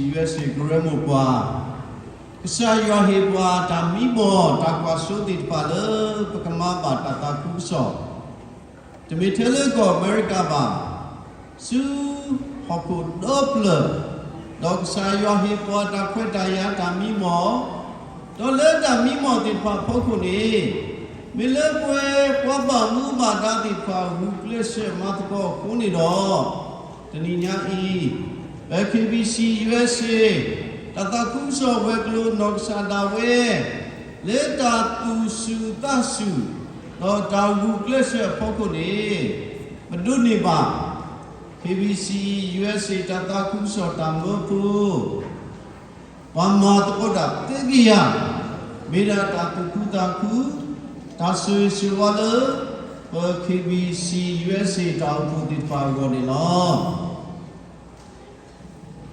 ယူအ့စ့ၣ် ကရၢမိၢ်ပှၢ်, ကစၢ်ယွၤဟ့ၣ်ပှၤတၢ်မံမီၢ်တၢ်ကွၢ်စိသ့ၣ်တဖၣ်လၢ ပကမၤဘၣ်တၢ်သးခုကစီၣ်, တမ့ၢ်ထဲလၢကီၢ်အမဲရကၤဘၣ်, ဆူဟီၣ်ခိၣ်ဒီဖျၢၣ်, ဒီးကစၢ်ယွၤဟ့ၣ်ပှၤတၢ်ခွဲးတၢ်ယာ်တၢ်မံမီၢ်, ဒီးလၢတၢ်မံမီၢ်သ့ၣ်တဖၣ်အဖီခိၣ်န့ၣ်, မ့ၢ်လၢပဝဲပှၤဘၣ်မူဘၣ်ဒါသ့ၣ်တဖၣ်ဂုာ်ကျဲးစၢးမၤသကိးအဃိန့ၣ်ဒီး, တနံၤညါအံၤ, ပ KBC USA တၢ်သးခုကစီၣ်ဝဲၤကျိၤနီၢ်ကစၢ်ဒၣ်ဝဲ, လၢတၢ်သူၣ်စူၤသးစူၤ, ဒီးတၢ်ဂုာ်ကျဲးစၢးအဖီခိၣ်န့ၣ်, ပဒိးန့ၢ်ဘၣ် KBC USA တၢ်သးခုကစီၣ်တၢ်မၢဖိ ပှၤမၤသကိးတၢ်သၢကယၤ, မ့ၢ်ဒၣ်တၢ်သူၣ်ခုသးခု, တၢ်ဆိၣ်ဂ့ၤဆိၣ်ဝါလၢ ပ KBC USA တၢ်အိၣ်ဖှိၣ်သ့ၣ်တဖၣ်အဂီၢ်န့ၣ်လီၤ.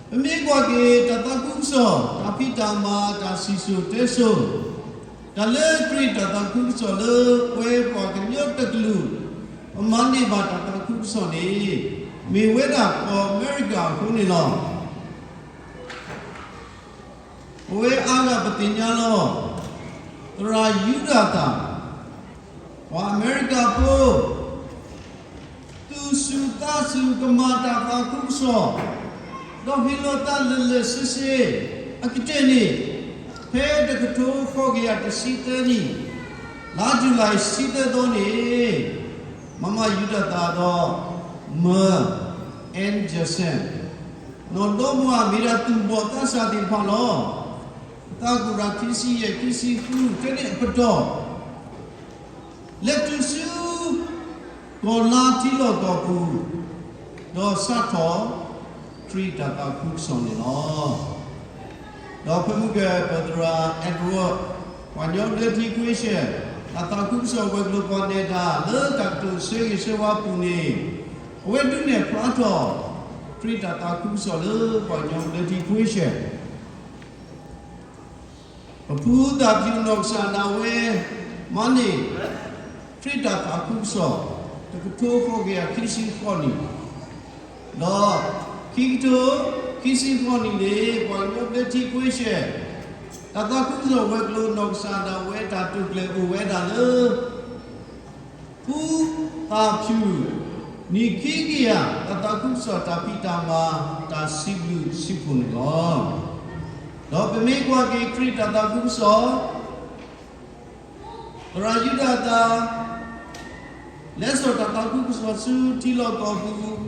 ပမ့ၢ်ကွၢ်က့ၤတၢ်သးခုကစီၣ်, တၢ်ဖံးတၢ်မၤ, တၢ်စံၣ်စိၤတဲစိၤ, တၢ်လၢခရံာ်တၢ်သးခုကစီၣ်လၢပဝဲပှၤကညီတကလုာ်, ပမၤန့ၢ်ဘၣ်တၢ်သးခုကစီၣ်န့ၣ်, မ့ၢ်ဝဲဒၣ်ကီၢ်အမဲရကၤအဃိန့ၣ်လီၤ. ပဝဲအါဂၤပသ့ၣ်ညါလီၤ. သရၣ်ယူဒၤသၢၣ်, ပှၤအမဲရကၤဖိ, သူၣ်စူၤသးစူၤကမၤတၢ်သးခုကစီၣ်, ဒီးဟ့ၣ်လီၤသးလၢာ်လၢာ်ဆ့ဆ့, အကတၢၢ်န့ၣ်, ဖဲတကထိဃိးကယၤတဆံသၢနံၣ်, လါယူၤလံဆံသၢသီန့ၣ်, မမယူဒၤသၢၣ်ဒီး, မၢၢ်, Ann Jensen, နီၢ်ဒီမါဝၤမ့ၢ်ဒၣ်သူၣ်ဘီၣ်သးစၢ်သ့ၣ်တဖၣ်လီၤ. အသးကရၢခံဆံယဲၢ် ခံဆံဃု ထဲန့ၣ်အပတီၢ်, လဲၤတုၤဆူကီၢ်လါထံလီၢ်ကီၢ်ပူၤ, ဒီးစးထီၣ်ခရံာ်တၢ်သးခုကစီၣ်န့ၣ်လီၤ. ဒီးဖဲမုၢ်ကပၢၢ်သရၣ် Edward, ပှၤကညီဘျၢထံခွ့ရှဲၣ်, တၢ်သးခုကစီၣ်ဝဲၤကျိၤပှၤနဲၣ်တၢ် လၢတၢ်ကတိၤဆၢဂ့ၤဆၢဝါပူၤန့ၣ်, အဝဲဒုးနဲၣ်ဖျါထီၣ်ခရံာ်တၢ်သးခုကစီၣ်လၢပှၤကညီဘျၢထံခွ့ရှဲၣ် ပဖုသၣ်ဖၠူၣ်နီၢ်ကစၢ်ဒၣ်ဝဲ, မၤန့ၢ်ခရံာ်တၢ်သးခုကစီၣ်, တကထိဃိးကယၤခံဆံဃိးနံၣ်, ဒီးခံကထိခံဆံဃိးနံၣ်န့ၣ် ပှၤကညီဘျၢထံခွ့ရှဲၣ်, တၢ်သးခုကစီၣ်ဝဲၤကျိၤနီၢ်ကစၢ်ဒၣ်ဝဲတၢ်တိာ်ကျဲၤအိၣ်ဝဲဒၣ်လၢ ဖုသၣ်ဖၠူၣ်, နံၣ်ခံကယၤ တၢ်သးခုကစီၣ်တၢ်ဖံးတၢ်မၤ, တၢ်စံးဘျုးစံးဖှိၣ်န့ၣ်လီၤ. ဒီးပမ့ၢ်ကွၢ်က့ၤခရံာ်တၢ်သးခုကစီၣ်, သရၣ်ယူဒၤသၢၣ်, လဲၤစိာ်တၢ်သးခုကစီၣ်ဆူထံလီၢ်ကီၢ်ပူၤ,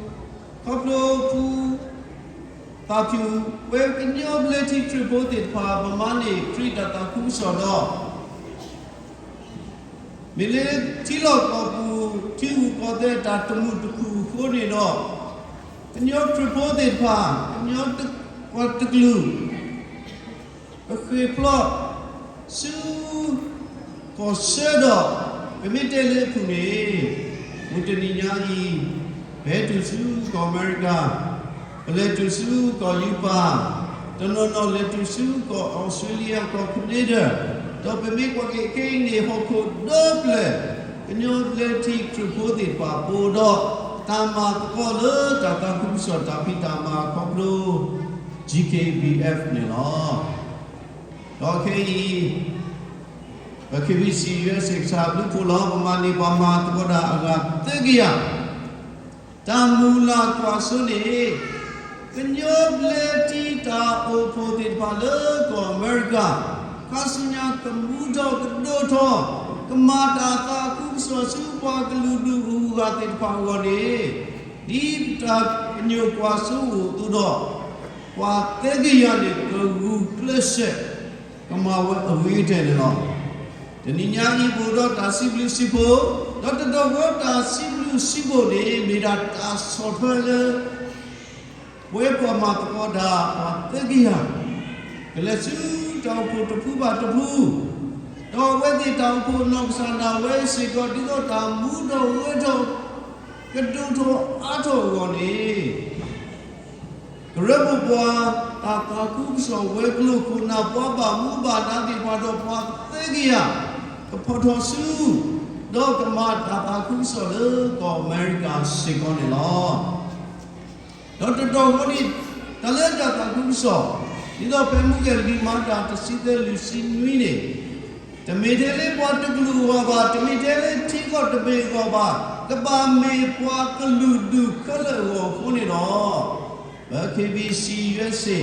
ခီဖျိဖုသၣ်ဖၠူၣ်, ပဝဲကညီဘျၢထံခရံာ်ဖိသ့ၣ်တဖၣ် ပမၤန့ၢ်ခရံာ်တၢ်သးခုကစီၣ်ဒီး မ့ၢ်လၢထံလီၢ်ကီၢ်ပူၤ ထံဂုၤကီၢ်သဲးတၢ်တမုာ်တခုၣ်အဃိန့ၣ်ဒီး, ကညီခရံာ်ဖိသ့ၣ်တဖၣ်, ကညီပှၤတကလုာ်, ပဃ့ၢ်ဖျိးဆူ ကီၢ်ဆၢဒီး, ပမ့ၢ်တဲလၢအပူၤန့ၣ်, မုၢ်တနံၤညါအံၤ, ပဟဲတုၤဆူကီၢ်အမဲရကၤ, ပလဲၤတုၤဆူကီၢ်ယူပၤ, တနီၤနီၤလဲၤတုၤဆူကီၢ်အီစထြ့လယါ ကီၢ်ခနံဒၢၣ်, ဒီးပမ့ၢ်ကွၢ်က့ၤခဲအံၤန့ၣ် ဟီၣ်ခိၣ်ဒီဖျၢၣ်, ကညီဘျၢထံခရံာ်ဖိသ့ၣ်တဖၣ်ပအိၣ်ဒီးတၢ်မၤသကိးလၢတၢ်သးခုကစီၣ်တၢ်ဖံးတၢ်မၤခီဖျိ G K B F န့ၣ်လီၤ. ဒီးခဲအံၤ, ပ K B C USA ကစၢ်ဘျုးဖှိၣ်လီၤ ပမၤန့ၢ်ပှၤမၤသကိးတၢ်အဂၤသၢကယၤ, တၢ်မုၢ်လၢ်ကွၢ်စိန့ၣ်, ကညီဘျၢထံတၢ်အိၣ်ဖှိၣ်သ့ၣ်တဖၣ်လၢကီၢ်အမဲရကၤ, ခါဆူညါကမူထီၣ်ကဒိၣ်ထီၣ်, ကမၤတၢ်သးခုကစီၣ်ဆူပှၤကလုာ်ဒူၣ်အဂၤသ့ၣ်တဖၣ်အဂီၢ်န့ၣ်, ဒ်ပတၢ်ပညိၣ်ကွၢ်စိအိၣ်အသိးဒီး, ပှၤသၢကယၤန့ၣ် ကဂုာ်ကျဲးစၢး ကမၤဝဲအဂ့ၤကတၢၢ်န့ၣ်လီၤ. တနံၤညါအံၤပအိၣ်ဒီးတၢ်စံးဘျုးစံးဖှိၣ်, ဒီးတတီၤဃီတၢ်စံးဘျုးစံးဖှိၣ်န့ၣ် မ့ၢ်ဒၣ်တၢ်ဆီၣ်ထွဲလၢ ပဝဲပှၤမၤသကိးတၢ်ပှၤသၢကယၤ, ကလဲၤဆူတၢ်အိၣ်ဖှိၣ်တဖုဘၣ်တဖု, ဒီးအဝဲသ့ၣ်တၢ်အိၣ်ဖှိၣ်နီၢ်ကစၢ်ဒၣ်ဝဲစ့ၢ်ကီး ဒ်သိးတၢ်မူထီၣ်ဂဲၤထီၣ်, ကဒိၣ်ထီၣ်အါထီၣ်အဂီၢ်န့ၣ် ကရၢမိၢ်ပှၢ်, တၢ်သးခုကစီၣ်ဝဲၤကျိၤခိၣ်နၢ်ပှၤဘၣ်မူဘၣ်ဒါသ့ၣ်တဖၣ်ဒီးပှၤသၢကယၤ, ကဖီၣ်ထီၣ်ဆူ, ဒီးကမၤတၢ်သးခုကစီၣ်လၢကီၢ်အမဲရကၤစ့ၢ်ကီးန့ၣ်လီၤ. ဒီးတတီၤဃီန့ၣ်, တၢ်လၢတၢ်သးခုကစီၣ်, ဒ်သိးဖဲမုၢ်ဂဲၤလံာ်မၤတၢ်တဆံသၢလွံၢ်ဆံနွံန့ၣ်, တမ့ၢ်ထဲလၢပှၤတကလုာ်အဂီၢ်ဘၣ်, တမ့ၢ်ထဲလၢထံကီၢ်တဘ့ၣ်အဂီၢ်ဘၣ်, ကဘၣ်မ့ၢ်ပှၤကလုာ်ဒူၣ်ခဲလၢာ်အဂီၢ်အဃိန့ၣ်ဒီး, ပ K B C U S A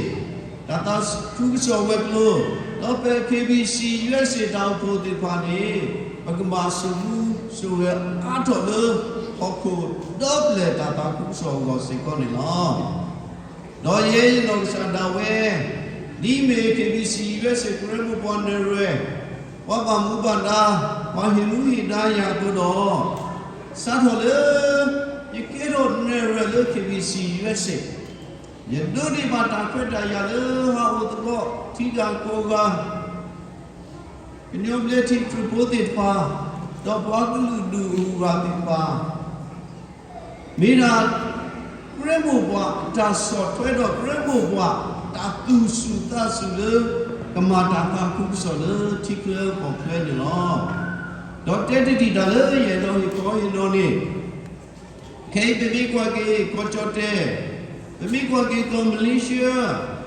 တၢ်သးခုကစီၣ်ဝဲၤကျိၤ, ဒီးဖဲ K B C U S A တၢ်အိၣ်ဖှိၣ်သ့ၣ်တဖၣ်န့ၣ်, ပကဘၣ်စိာ်မူစိာ်ဂဲၤအါထီၣ်လၢ ဟီၣ်ခိၣ်ဒီဖျၢၣ်တၢ်သးခုကစီၣ်အဂီၢ်စ့ၢ်ကီးန့ၣ်လီၤ. ဒီးယဲယနီၢ်ကစၢ်ဒၣ်ဝဲ, ဒ်မ့ၢ် K B C U S A ကရၢမိၢ်ပှၢ်နဲၣ်ရွဲၣ်, ပှၤဘၣ်မူဘၣ်ဒါ, ပှၤဟ့ၣ်မူဟ့ၣ်ဒါယၤအသိးဒီး, စးထီၣ်လၢ ယကဲထီၣ်နဲၣ်ရွဲၣ်လၢ K B C U S A, ယဒိးန့ၢ်ဘၣ်တၢ်ခွဲးတၢ်ယာ်လၢဟးအိၣ်သကိး ထံဂၤကီၢ်ဂၤ ကညီဘျၢထံခရံာ်ဖိသ့ၣ်တဖၣ်, ဒီးပှၤကလုာ်ဒူၣ်အဂၤသ့ၣ်တဖၣ်, မ့ၢ်ဒၣ် ကရၢမိၢ်ပှၢ်အတၢ်ဆီၣ်ထွဲဒီးကရၢမိၢ်ပှၢ်တၢ်သူၣ်ဆူၣ်သးဆူၣ်လၢ ကမၤတၢ်သးခုကစီၣ်လၢထံချၢကီၢ်ချၢန့ၣ်လီၤ. ဒီးတဲတထံၣ်တၢ်လၢယအဲၣ်ဒိးဟ့ၣ်ခီဟ့ၣ်နီၤန့ၣ်, ခဲအံၤပမ့ၢ်ကွၢ်က့ၤကီၢ်ကၠီၣ်တဲၣ်, ပမ့ၢ်ကွၢ်က့ၤကီၢ် Malaysia,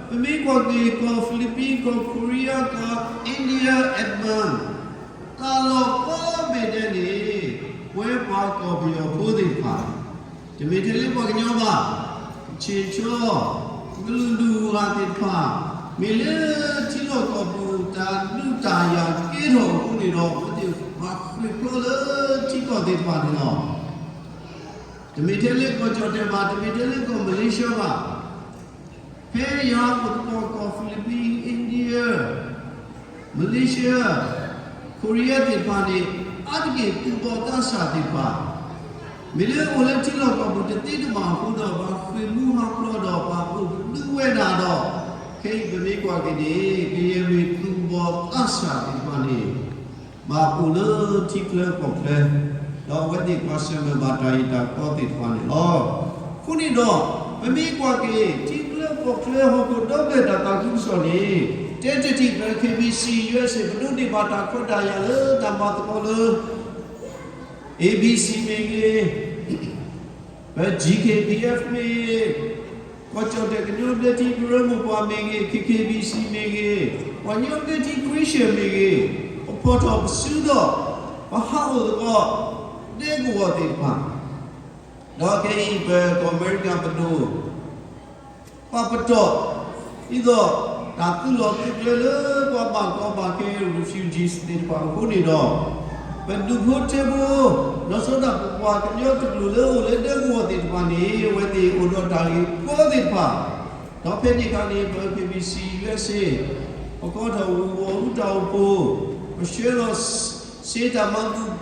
ပမ့ၢ်ကွၢ်က့ၤကီၢ် Philippines, ကီၢ် Korea, ကီၢ် India, Edmund, တၢ်လီၢ်ကိးဘ့ၣ်ဒဲးန့ၣ်, ပဝဲပှၤကီၢ်ပယီၤဖိသ့ၣ်တဖၣ်, တမ့ၢ်ထဲလၢပှၤကညီဘၣ်, ကဆ့ၣ်ကဆီ, ကလုာ်ဒူၣ်အဂၤသ့ၣ်တဖၣ်, မ့ၢ်လၢထံလီၢ်ကီၢ်ပူၤတၢ်ဒုးတၢ်ယၤကဲထီၣ်အဃိန့ၣ်ဒီး ပသ့ၣ်ဘၣ်ဃ့ၢ်ဖျိးလၢထံကီၢ်သ့ၣ်တဖၣ်န့ၣ်လီၤ. တမ့ၢ်ထဲလၢကီၢ်ကၠီၣ်တဲၣ်ဘၣ်, တမ့ၢ်ထဲလၢကီၢ် Malaysia ဘၣ်, ဖဲယဟးအိၣ်သကိးကီၢ် Philippines, India, Malaysia, Korea သ့ၣ်တဖၣ်န့ၣ်, အါတက့ၢ်သူၣ်ဘီၣ်သးစၢ်သ့ၣ်တဖၣ်, မ့ၢ်လၢအိၣ်လၢထံလီၢ်ကီၢ်ပူၤတသ့တဘၣ်အဃိဒီး ဘၣ်ဃ့ၢ်မူဟးဖျိးဒီးဘၣ်အိၣ်ကဒုဝဲဒၣ်ဒီး, ခဲအံၤပမ့ၢ်ကွၢ်က့ၤန့ၣ် ကယဲၢ်မ့ၢ်သူၣ်ဘီၣ်သးစၢ်သ့ၣ်တဖၣ်န့ၣ် ဘၣ်အိၣ်လၢထံချၢကီၢ်ချၢ, ဒီးအဝဲသ့ၣ်ကွၢ်ဆၢၣ်မဲာ်ဘၣ်တၢ်အံၤတၢ်ကီသ့ၣ်တဖၣ်န့ၣ်လီၤ. အဃိန့ၣ်ဒီး, ပမ့ၢ်ကွၢ်က့ၤ ထံချၢကီၢ်ချၢဟီၣ်ခိၣ်ဒီဖျၢၣ်တၢ်သးခုကစီၣ်န့ၣ်, တဲတထံၣ်ပ K B C U S A ပဒိးန့ၢ်ဘၣ်တၢ်ခွဲးတၢ်ယာ်လၢတၢ်မၤသကိးလၢ A B C မ့ၢ်ဂ့ၤ, ပ G K B F မ့ၢ်ဂ့ၤ, ကီၢ်ကၠီၣ်တဲၣ်ကညီဘျၢထံကရၢမိၢ်ပှၢ်မ့ၢ်ဂ့ၤ, K K B C မ့ၢ်ဂ့ၤ, ပှၤကညီဘျၢထံ Christian မ့ၢ်ဂ့ၤ, ပဖီၣ်ထီၣ်ပစုဒီး ပဟးအိၣ်သကိး ဒဲကဝီၤသ့ၣ်တဖၣ်, ဒီးခဲအံၤပကီၢ်အမဲရကၤပဒိၣ် ပာ်ပတီၢ်, ဒ်သိး တၢ်သုးလီၢ်သုးကျဲလၢပှၤဘၣ်ကီဘၣ်ခဲ refugees သ့ၣ်တဖၣ်အဃိန့ၣ်ဒီး, ပဒူၣ်ဖိထၢဖိ, နီၢ်စီၤဒၣ်ပပှၤကညီတကလုာ်လၢအိၣ်လၢဒဲကဝီၤသ့ၣ်တဖၣ်န့ၣ် အဝဲသ့ၣ်အိၣ်ဒီးတၢ်ဂ့ၢ်ကီသ့ၣ်တဖၣ်, ဒီးဖဲန့ၣ်အခါန့ၣ် ပ K B C U S A ပကီထီၣ်ဂီၤအူတၢ်အိၣ်ဖှိၣ်, ပဆှၢလီၤစ့တၢ်မၤဘူၣ်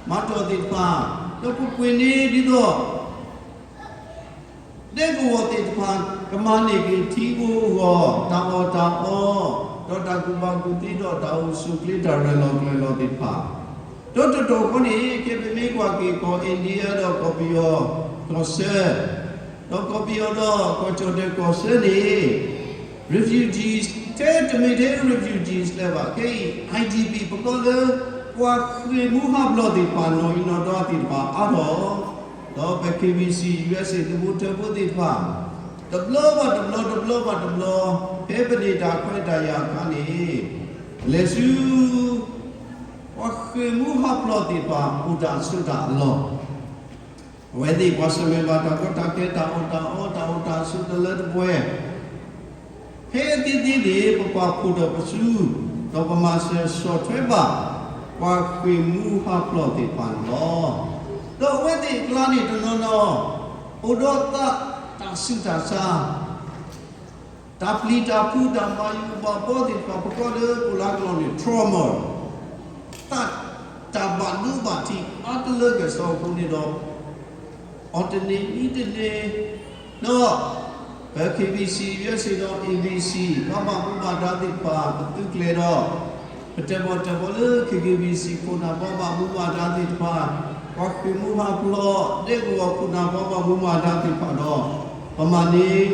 မၤတီၢ်သ့ၣ်တဖၣ်, ဒီးပပှ့ၤန့ၢ်ဒ်သိး ဒဲကဝီၤသ့ၣ်တဖၣ် ကမၤန့ၢ်က့ၤထံဂိၢ်အဂီၢ် တၢ်အီၣ်တၢ်အီ, ဒီးတၢ်ကူၣ်ဘၣ်ကူၣ်သ့ဒီးတၢ်အိၣ်ဆူၣ်အိၣ်ချ့တၢ်ရဲၣ်လီၤကျဲၤလီၤသ့ၣ်တဖၣ်, ဒီးတတီၢ်ဃီန့ၣ် ကဲပမ့ၢ်ကွၢ်က့ၤကီၢ် India ဒီးကီၢ်ပယီၤကီၢ်စဲၣ်, ဒီးကီၢ်ပယီၤဒီးကီၢ်ကၠီၣ်တဲၣ်ကီၢ်စဲၣ်န့ၣ် refugees ထဲတမ့ၢ်ထဲ refugees လၢၤဘၣ်, ခဲအံၤ I D P ပကီလၢ ပှၤဃ့ၢ်မူဟးဖျိးသ့ၣ်တဖၣ် နီၢ်အံၤနီၢ်ဒီအသ့ၣ်တဖၣ်အါထီၣ်, ဒီးပ K B C U S A သုးဖိထၢဖိသ့ၣ်တဖၣ် တဘျီဘၣ်တဘျီ တဘျီဘၣ်တဘျီ ဖဲပန့ၢ်တၢ်ခွဲးတၢ်ယာ်အခါန့ၣ် လဲၤဆူ ပှၤဃ့ၢ်မူဟးဖျိးသ့ၣ်တဖၣ် အိၣ်တၢ်ဆိးတၢ်အလီၢ် အဝဲသ့ၣ်ကွၢ်ဆၢၣ်မဲာ်ဘၣ်တၢ်ကီတၢ်ခဲ တၢ်အီၣ်တၢ်အီ တၢ်အိၣ်တၢ်ဆိးတလၢတပှဲၤ, ဖဲအသ့သ့န့ၣ် ပပာ်ဖှိၣ်ဒီးပစု, ဒီးပမၤစၢၤဆီၣ်ထွဲဘၣ် ပှၤဃ့ၢ်မူဟးဖျိးသ့ၣ်တဖၣ်န့ၣ်လီၤ. ဒီးအဝဲသ့ၣ်အကျါန့ၣ်တနီၤနီၤ အိၣ်ဒီးသးတၢ်ဆူးတၢ်ဆါ တၢ်ပျံၤတၢ်ဖုး တၢ်ဘၣ်ယိၣ်ဘၣ်ဘီသ့ၣ်တဖၣ် ပကိးလၢပလါကလီန့ၣ် trauma, သးတၢ်ဘၣ်ဒိဘၣ်ထံးအါတလၢကစီၣ်အဃိန့ၣ်ဒီး အီၣ်တန့ၢ်မံတန့ၢ်, ဒီး ပ K B C U S A ဒီး A B C ပှၤဘၣ်မူဘၣ်ဒါသ့ၣ်တဖၣ် ပသုးကျဲၤဒီး ပတဲဘီတဲဘီလၢ K K B C ခိၣ်နၢ်ပှၤဘၣ်မူဘၣ်ဒါသ့ၣ်တဖၣ်, ပှၤဃ့ၢ်မူဟးဖျိး ဒဲကဝီၤခိၣ်နၢ်ပှၤဘၣ်မူဘၣ်ဒါသ့ၣ်တဖၣ်ဒီး ပမၤန့ၢ်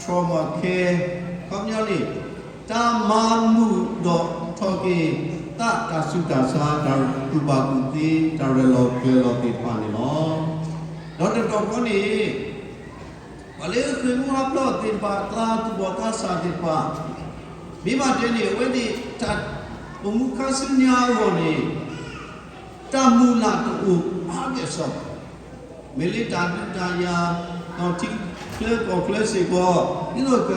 trauma care, ခီပညီန့ၣ် တၢ်မၤမုာ်ဒီးထီၣ်က့ၤ သးတၢ်ဆူးတၢ်ဆါ တၢ်ကူၣ်ဘၣ်ကူၣ်သ့ တၢ်ရဲၣ်လီၤကျဲၤလီၤသ့ၣ်တဖၣ်န့ၣ်လီၤ. ဒီးတတီၢ်ဃီန့ၣ် ပ လၢဃ့ၢ်မူဟးဖျိးသ့ၣ်တဖၣ်အကျါ သူၣ်ဘီၣ်သးစၢ်သ့ၣ်တဖၣ်, မ့ၢ်ဘၣ်တဲန့ၣ် အဝဲသ့ၣ်တၢ်အိၣ်မူခါဆူညါအဂီၢ်န့ၣ် တၢ်မုၢ်လၢ်တအိၣ်အါကဲၣ်ဆိး, မ့ၢ်လၢတၢ်ဒုးတၢ်ယၤ ဒီးထံချၢကီၢ်ချၢစ့ၢ်ကီး ဒ်သိးက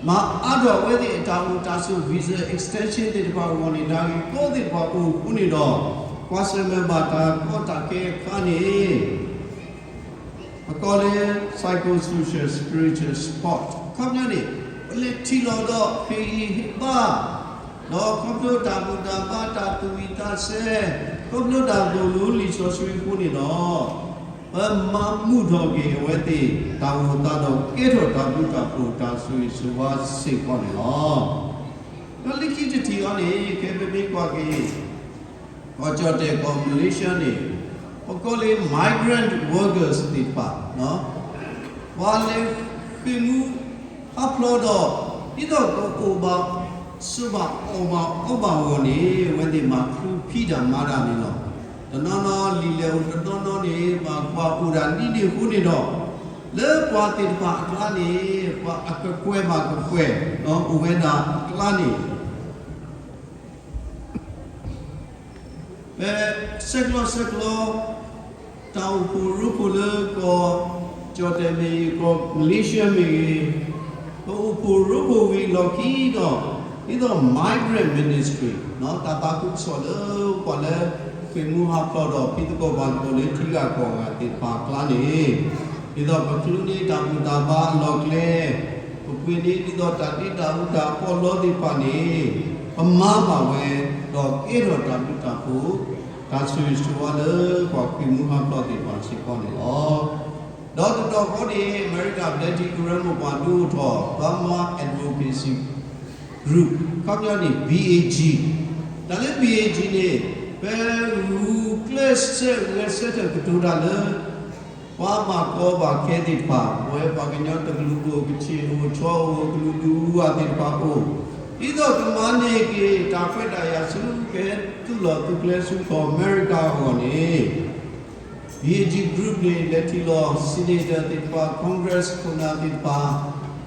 မၤအါထီၣ်အဝဲသ့ၣ်အတၢ်အိၣ်တၢ်ဆိး visa extension သ့ၣ်တဖၣ်အဂီၢ်န့ၣ် တၢ်ဂ့ၢ်ကီသ့ၣ်တဖၣ်အိၣ်အဃိန့ၣ်ဒီး ကွၢ်ဆၢၣ်မဲာ်ဘၣ်တၢ်ကီတၢ်ခဲအခါန့ၣ် ပကိးလၢ psychosocial spiritual support အခီပညီန့ၣ် ပလဲၤထံၣ်လိာ်ဒီးဟ့ၣ်ဂံၢ်ဟ့ၣ်ဘါ ဒီးခီဖျိတၢ်ဘူၣ်တၢ်ဘါ တၢ်သူၣ်ဝံၣ်သးစဲ ခီဖျိတၢ်သိၣ်လိလံာ်စီဆှံအဃိန့ၣ်ဒီး ပမၤမုာ်ထီၣ်က့ၤအဝဲသ့ၣ်တၢ်အိၣ်သးဒီးကဲထီၣ်တၢ်ဘျုးတၢ်ဖှိၣ်တၢ်ဆိၣ်ဂ့ၤဆိၣ်ဝါစ့ၢ်ကီးန့ၣ်လီၤ. ဒီးလၢခံတထံၣ်အံၤန့ၣ် ကဲပမ့ၢ်ကွၢ်က့ၤ ကီၢ်ကၠီၣ်တဲၣ်ကီၢ် Malaysia န့ၣ် ပကိးလၢ migrant workers သ့ၣ်တဖၣ် ပှၤလဲၤဃ့ၢ်မူဟးဖျိးဒီး ဒ်သိးကအိၣ်ဘၣ်ဆိးဘၣ်အီၣ်ဘၣ်အီဘၣ်အဂီၢ်န့ၣ် အဝဲသ့ၣ်မၤဃုဖံးတၢ်မၤတၢ်န့ၣ်လီၤ. တနီၤနီၤလံာ်လဲၢ်အိၣ် တနီၤနီၤန့ၣ် ဘၣ်ကွၢ်အိၣ်ဒၣ်ဒ်န့ၣ်အဃိန့ၣ်ဒီး လၢပှၤသ့ၣ်တဖၣ်အကျါန့ၣ် ပှၤအကကွဲၢ်ဘၣ်ကကွဲၢ် အိၣ်ဝဲဒၣ်အကျါန့ၣ် ပဆဲးကျိးဆဲးကျိး တၢ်အိၣ်ဖှိၣ်ရိဖှိၣ်လၢကီၢ် ကၠီၣ်တဲၣ်မ့ၢ်ဂ့ၤ ကီၢ် Malaysia မ့ၢ်ဂ့ၤ ပအိၣ်ဖှိၣ်ရိဖှိၣ်ဝံၤလီၢ်ခံဒီး ဒ်သိး migrant ministry တၢ်သးခုကစီၣ်လၢ ပှၤလၢဃ့ၢ်မူဟးဖျိးဒီး ဖံးသကိးပှၤသကိးလၢထံဂၤကီၢ်ဂၤသ့ၣ်တဖၣ်အကျါန့ၣ် ဒ်သိးပချုးန့ၢ်တၢ်ဘူၣ်တၢ်ဘါအလီၢ်ကျဲ, ပပှ့ၤန့ၢ်ဒ်သိးတၢ်တ့တၢ်အူတၢ်ပီးလီသ့ၣ်တဖၣ်န့ၣ် ပမၤဘၣ်ဝဲ ဒီးကဲထီၣ်တၢ်ဘျုးတၢ်ဖှိၣ် တၢ်ဆိၣ်ဂ့ၤဆိၣ်ဝါလၢပှၤဃ့ၢ်မူဟးဖျိးသ့ၣ်တဖၣ်စ့ၢ်ကီးန့ၣ်လီၤ. ဒီးတတီၢ်ဃီန့ၣ် အမဲရကၤဘျၢထံကရၢမိၢ်ပှၢ်ဒုးအိၣ်ထီၣ် Burma Advocacy Group ခီပညီန့ၣ် BAG တၢ်လၢ BAG န့ၣ် ပဂုာ်ကျဲးစၢးဂဲၤဆၢထၢၣ်ကတိၤတၢ်လၢ ပှၤဘၣ်ကီဘၣ်ခဲသ့ၣ်တဖၣ် ပဝဲပှၤကညီတကလုာ်အိၣ် ကချ့ၣ်အိၣ် ခၠီအိၣ် ကလုာ်ဒူၣ်အူအသ့ၣ်တဖၣ်အိၣ် ဒ်သိးကမၤန့ၢ်က့ၤတၢ်ခွဲးတၢ်ယာ်ဆူ ကဟဲသူၣ်လီၤသူၣ်ကျဲဆူကီၢ်အမဲရကၤအဂီၢ်န့ၣ် BAG Group န့ၣ် လဲၤထံၣ်လီၤ Senator သ့ၣ်တဖၣ် Congress ခိၣ်နၢ်သ့ၣ်တဖၣ်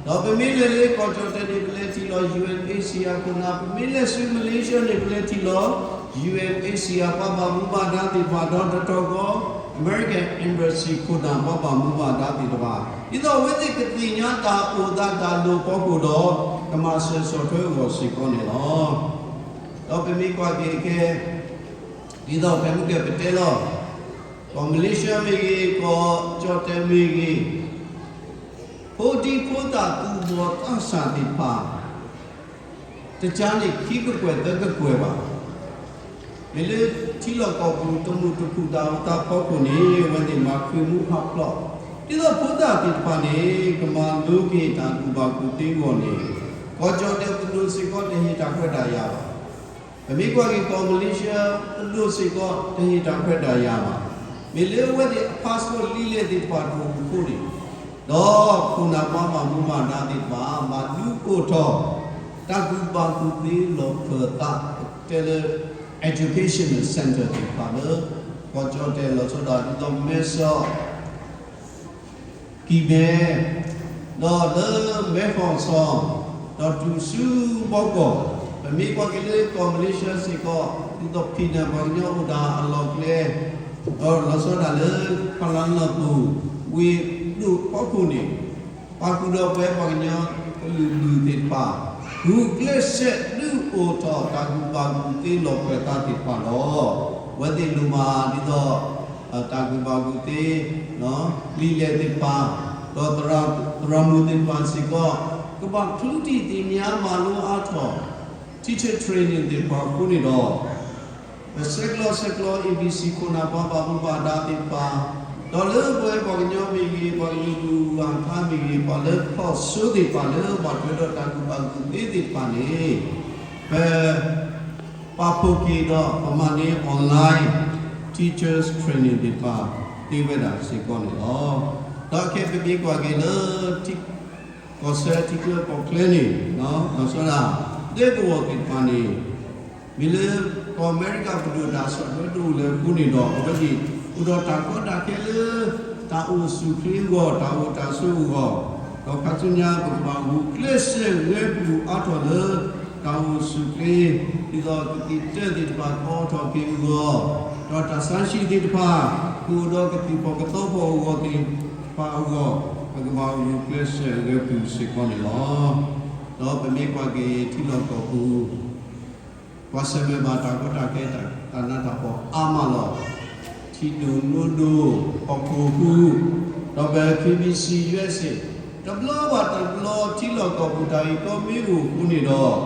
ဒီးပမ့ၢ်လဲၤလၢကီၢ်ကၠီၣ်တဲၣ်န့ၣ် ပလဲၤထံၣ်လီၤ UNHCR ခိၣ်နၢ်, ပမ့ၢ်လဲၤဆူ Malaysia န့ၣ် ပလဲၤထံၣ်လီၤ UNHCR ပှၤဘၣ်မူဘၣ်ဒါသ့ၣ်တဖၣ် ဒီးတတီၢ်ဃီ American Embassy ခိၣ်နၢ် ပှၤဘၣ်မူဘၣ်ဒါသ့ၣ်တဖၣ် ဒ်သိးအဝဲသ့ၣ်ကသ့ၣ်ညါတၢ်အိၣ်သးတၢ်လိၣ်ဖီခိၣ်ဒီး ကမၤစၢၤဆီၣ်ထွဲအဂီၢ်စ့ၢ်ကီးန့ၣ်လီၤ. ဒီးပမ့ၢ်ကွၢ်က့ၤခဲ ဒ်သိးဖဲမုၢ်ကဲၣ်ပတဲလီၤ ကီၢ် Malaysia မ့ၢ်ဂ့ၤ ကီၢ်ကၠီၣ်တဲၣ်မ့ၢ်ဂ့ၤ ဖိဒံဖိသၣ်သူၣ်ဘီၣ်သးစၢ်သ့ၣ်တဖၣ် တကါန့ၣ်ခံကကွဲၢ်သၢကကွဲၢ်ဘၣ်. မ့ၢ်လၢထံလီၢ်ကီၢ်ပူၤ တမုာ်တခုၣ်တၢ်အိၣ်သးဖီခိၣ်န့ၣ် အဝဲသ့ၣ်မၤဃ့ၢ်မူဟးဖျိး ဒ်သိးဖိသၣ်သ့ၣ်တဖၣ်န့ၣ် ကမၤလိက့ၤတၢ်ကူၣ်ဘၣ်ကူၣ်သ့အဂီၢ်န့ၣ် ကီၢ်ကၠီၣ်တဲၣ်ပဒိၣ်စ့ၢ်ကီးတဟ့ၣ်တၢ်ခွဲးတၢ်ယာ်ဘၣ်. ပမ့ၢ်ကွၢ်က့ၤကီၢ် Malaysia ပဒိၣ်စ့ၢ်ကီးတဟ့ၣ်တၢ်ခွဲးတၢ်ယာ်ဘၣ်. မ့ၢ်လၢအဝဲသ့ၣ်အ passport လံာ်လဲၢ်သ့ၣ်တဖၣ်တအိၣ်အဃိန့ၣ် ဒီးခိၣ်နၢ်ပှၤဘၣ်မူဘၣ်ဒါသ့ၣ်တဖၣ် ဘၣ်ဒုးအိၣ်ထီၣ် တၢ်ကူၣ်ဘၣ်ကူၣ်သ့လီၤပၢၤသး တဲလၢ educational center သ့ၣ်တဖၣ်လၢ ကီၢ်ကၠီၣ်တဲၣ်လီၤဆီဒၣ်တၢ် ဒ်သိး မဲဆီး ကံၢ်မဲ ဒီးလၢမဲၢ်ဟီၣ်စီၤ ဒီးတုၤဆူဘီကီၢ် ပမ့ၢ်ကွၢ်က့ၤလၢကီၢ် Malaysia စ့ၢ်ကီး ဒ်သိး ဖံးနၢ် ပှၤကညီအိၣ်တၢ်အလီၢ်ကျဲ ဒီးလီၤဆီဒၣ်တၢ်လၢ ဖလါလီၢ်ပူၤ ဝ့ၢ်ဒိၣ်ဖီခိၣ်န့ၣ် ပာ်ဃုာ်ဒီးပဝဲပှၤကညီကလုာ်ဒူၣ်သ့ၣ်တဖၣ် ဂုာ်ကျဲးစၢးဒုးအိၣ်ထီၣ်တၢ်ကူၣ်ဘၣ်ကူၣ်သ့လီၤပှဲၤသးသ့ၣ်တဖၣ်လီၤ. အဝဲသ့ၣ်လိၣ်မၤဒ်သိး တၢ်ကူၣ်ဘၣ်ကူၣ်သ့ လံာ်လဲၢ်သ့ၣ်တဖၣ် ဒီးသရၣ်မုၣ်သ့ၣ်တဖၣ်စ့ၢ်ကီး ကဘၣ်ချုးတံၢ်သ့ၣ်ညါမၤလိအါထီၣ် teacher training သ့ၣ်တဖၣ်အဃိန့ၣ်ဒီး ပဆဲးကျိးဆဲးကျိး A B C ခိၣ်နၢ်ပှၤဘၣ်မူဘၣ်ဒါသ့ၣ်တဖၣ် ဒီးလၢပဝဲပှၤကညီမ့ၢ်ဂ့ၤ ပှၤကလုာ်ဂၤအကျါမ့ၢ်ဂ့ၤ ပှၤလၢဖီၣ်စိသ့ၣ်တဖၣ်လၢဘၣ်ထွဲဒီးတၢ်ကူၣ်ဘၣ်ကူၣ်သ့သ့ၣ်တဖၣ်န့ၣ် ပ ပာ်ဖှိၣ်က့ၤဒီးပမၤန့ၢ် online teachers training သ့ၣ်တဖၣ် သ့ဝဲဒၣ်စ့ၢ်ကီးန့ၣ်လီၤ. ဒီးခဲအံၤပမ့ၢ်ကွၢ်က့ၤလၢ ကီၢ်စဲၣ်ထံချၢကီၢ်ချၢန့ၣ် လီၤဆီဒၣ် ဒဲကဝီၤသ့ၣ်တဖၣ်န့ၣ် မ့ၢ်လၢကီၢ်အမဲရကၤပဒိၣ်တၢ်ဆီၣ်ထွဲတအိၣ်လၢၤအဃိန့ၣ်ဒီး အဝဲသ့ၣ်အိၣ်ဒီးတၢ်ကီတၢ်ခဲလၢ တၢ်အိၣ်ဆူၣ်ချ့အဂီၢ်, တၢ်အိၣ်တၢ်ဆိးအဂီၢ်, ဒီးခါဆူညါပကဘၣ်ဂုာ်ကျဲးစၢးဂဲၤပူၤအါထီၣ်လၢ တၢ်အိၣ်ဆူၣ်ချ့, ဒ်သိးကသံၣ်တၢၢ်သ့ၣ်တဖၣ်ကအိးထီၣ်က့ၤအဂီၢ်, ဒီးတၢ်ဆါဟံၣ်သ့ၣ်တဖၣ် ကအိၣ်ဒီးကသံၣ်ဖီၣ်ကသီဖီၣ်အဂီၢ်သ့ၣ်တဖၣ်အဂီၢ်, ပကဘၣ်ဂုာ်ကျဲးစၢးဂဲၤပူၤစ့ၢ်ကီးန့ၣ်လီၤ. ဒီးပမ့ၢ်ကွၢ်က့ၤထံလီၢ်ကီၢ်ပူၤ ပှၤဆၢၣ်မဲာ်ဘၣ်တၢ်ကီတၢ်ခဲ တၢ်နးတၢ်ဖှီၣ်အါမးလီၤ. ထံဒိၣ်နိဒိၣ်, ဟီၣ်ခိၣ်ဟူး, ဒီးပ K B C USA တဘျီဘၣ်တဘျီ ထံလီၢ်ကီၢ်ပူၤတၢ်ဂ့ၢ်ကီမ့ၢ်အိၣ်အဃိန့ၣ်ဒီး,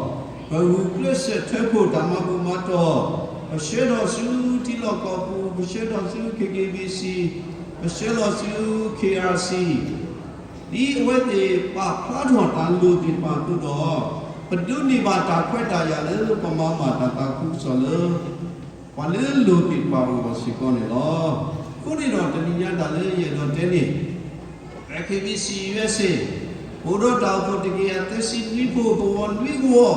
ပဂုာ်ကျဲးစၢးထၢဖှိၣ်တၢ်မၤဘူၣ်မၤတီၢ်, ပဆှၢထီၣ်ဆူထံလီၢ်ကီၢ်ပူၤ, ပဆှၢထီၣ်ဆူ K K B C, ပဆှၢလီၤဆူ K R C ဒ်အဝဲသ့ၣ်ပာ်ဖျါထီၣ်တၢ်လိၣ်သ့ၣ်တဖၣ်အသိးဒီး, ပဒိးန့ၢ်ဘၣ်တၢ်ခွဲးတၢ်ယာ်လၢပမၤဘၣ်တၢ်သးခုကစီၣ်လၢ ပှၤလၢလိၣ်သ့ၣ်တဖၣ်အဂီၢ်စ့ၢ်ကီးန့ၣ်လီၤ. အဃိန့ၣ်ဒီးတနံၤညါတၢ်လၢယအဲၣ်ဒိးတဲန့ၣ် K B C USA အိၣ်ဒီးတၢ်အိၣ်ဖှိၣ်တကယၤသၢဆံနွံဖု ကဝီၤနွံကဝီၤ,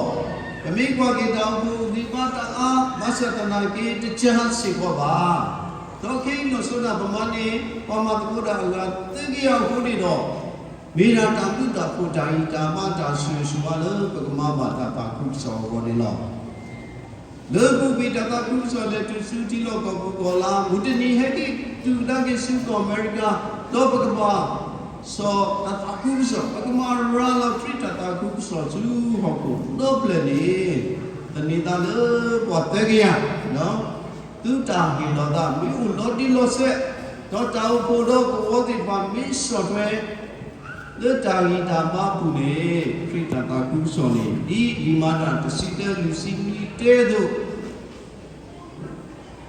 ပမ့ၢ်ကွၢ်က့ၤတၢ်အိၣ်ဖှိၣ်ဂံၢ်ဘါတၢ်အါ, ဘၣ်ဆၣ်သနာ်က့တကးစ့ၢ်ကီးဘၣ်. ဒီးခဲအံၤနီၢ်ဆိဒၣ်ပမၤန့ၢ် ပှၤမၤသကိးတၢ်အဂၤသၢကယၤအဃိန့ၣ်ဒီး, မ့ၢ်ဒၣ်တၢ်ဘျုးတၢ်ဖှိၣ်တၢ်ဂံၢ်တၢ်ဘါတၢ်ဆိၣ်ဂ့ၤဆိၣ်ဝါလၢပကမၤဘၣ်တၢ်သးခုကစီၣ်အဂီၢ်န့ၣ်လီၤ. လၢပူၤကွံာ်တၢ်သးခုကစီၣ်လဲၤတုၤဆူထံလီၢ်ကီၢ်ပူၤကီၢ်လါ, မုၢ်တနံၤဟဲက့ၤတုၤကဒါက့ၤဆူကီၢ်အမဲရကၤ, ဒီးပကဘၣ် စီၤတၢ်သးခုကစီၣ်, ပကမၤရၤလီၤခရံာ်တၢ်သးခုကစီၣ်ဆူဟီၣ်ခိၣ်ဒီဖျၢၣ်န့ၣ်, သန့ၤသးလၢပှၤသၢကယၤ, သုတၢ်ဟ့ၣ်လီၤသးမ့ၢ်အိၣ်လီၤတံၢ်လီၤဆဲး, ဒီးတၢ်အိၣ်ဖှိၣ်ဒီးကဝီၤသ့ၣ်တဖၣ်မ့ၢ်ဆီၣ်ထွဲ လၢတၢ်ဂံၢ်တၢ်ဘါအပူၤန့ၣ်, ခရံာ်တၢ်သးခုကစီၣ်န့ၣ် ဒ်လံာ်မၤတၢ်တဆံသၢလွံၢ်ဆံနွံတဲအသိး,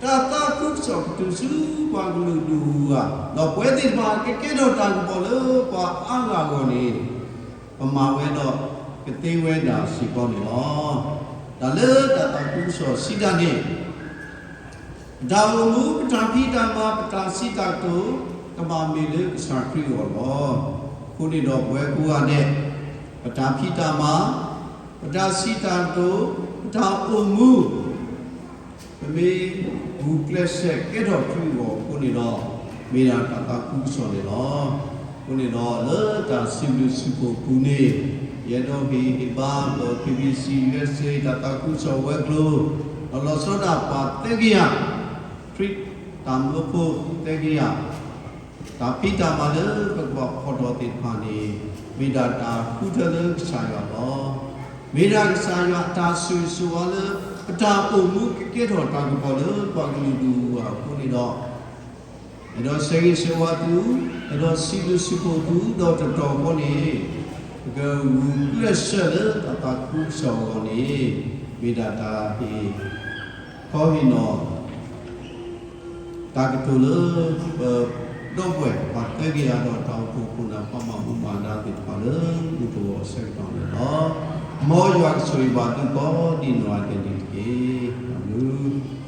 တၢ်သးခုကစီၣ်ကတုၤဆူပှၤကလုာ်ဒူၣ်အဂၤ, ဒီးပဝဲသ့ၣ်တဖၣ်ကကဲထီၣ်တၢ်ကပီၤလၢပှၤအါဂၤအဂီၢ်န့ၣ်, ပမၤဝဲဒီးကသ့ဝဲဒၣ်စ့ၢ်ကီးန့ၣ်လီၤ. တၢ်လၢတၢ်သးခုကစီၣ်စံးတၢ်န့ၣ် ပတၢ်အိၣ်မူ ပတၢ်ဖံးတၢ်မၤ ပတၢ်စံးတၢ်ကတိၤ ကဘၣ်မ့ၢ်လၢကစၢ်ခရံာ်အဂီၢ်လီၤ. အဃိန့ၣ်ဒီးပဝဲကိးဂၤဒဲး, ပတၢ်ဖံးတၢ်မၤ, ပတၢ်စံးတၢ်ကတိၤ, ပတၢ်အိၣ်မူ, ပမ့ၢ်ဂုာ်ကျဲးစၢးကဲထီၣ်ခရံာ်အဂီၢ်အဃိန့ၣ်ဒီး, မ့ၢ်ဒၣ်တၢ်သးခုကစီၣ်န့ၣ်လီၤ. အဃိန့ၣ်ဒီးလၢတၢ်စံးဘျုးစံးဖှိၣ်အပူၤန့ၣ်, ယအဲၣ်ဒိးဟ့ၣ်ဂံၢ်ဟ့ၣ်ဘါ ပ K B C USA တၢ်သးခုကစီၣ်ဝဲၤကျိၤ, ဒီးလီၤဆီဒၣ်ပှၤသၢကယၤ, ခရံာ်တၢ်မၢဖိသၢကယၤ, တၢ်ဖံးတၢ်မၤလၢပကဘၣ်ဖီၣ်ထီၣ်သ့ၣ်တဖၣ်န့ၣ်, မ့ၢ်ဒၣ်တၢ်ဃုထၢလၢကစၢ်ယွၤလီၤ. မ့ၢ်ဒၣ်ကစၢ်ယွၤအတၢ်ဆိၣ်ဂ့ၤဆိၣ်ဝါလၢ ပတၢ်အိၣ်မူကကဲထီၣ်တၢ်ကပီၤလၢပှၤကလုာ်ဒူၣ်အဂၤအဃိန့ၣ်ဒီး, အဲၣ်ဒိးဆၢဂ့ၤဆၢဝါသု, အဲၣ်ဒိးစံးဘျုးစံးဖှိၣ်သုဒီးတတီၤဃီန့ၣ်, ပကဂုာ်ကျဲးစၢးလၢတၢ်သးခုကစီၣ်အဂီၢ်န့ၣ်, မ့ၢ်ဒၣ်တၢ်ဟ့ၣ်ခီဟ့ၣ်နီၤ တၢ်ကတိၤလၢပဒီပုၢ်ဝဲၢ်ပှၤသၢကယၤဒီးတၢ်အိၣ်ဖှိၣ်ခိၣ်နၢ်ပှၤဘၣ်မူဘၣ်ဒါသ့ၣ်တဖၣ်လၢ မုၢ်ကဝီၤအဆၢကတီၢ်န့ၣ်လီၤ. မ်ယွၤကဆိၣ်ဂ့ၤဘၣ်သုကိးဒံနီၢ်ဂၤဒဲးန့ၣ်တက့ၢ်. အၤမ့ၣ်.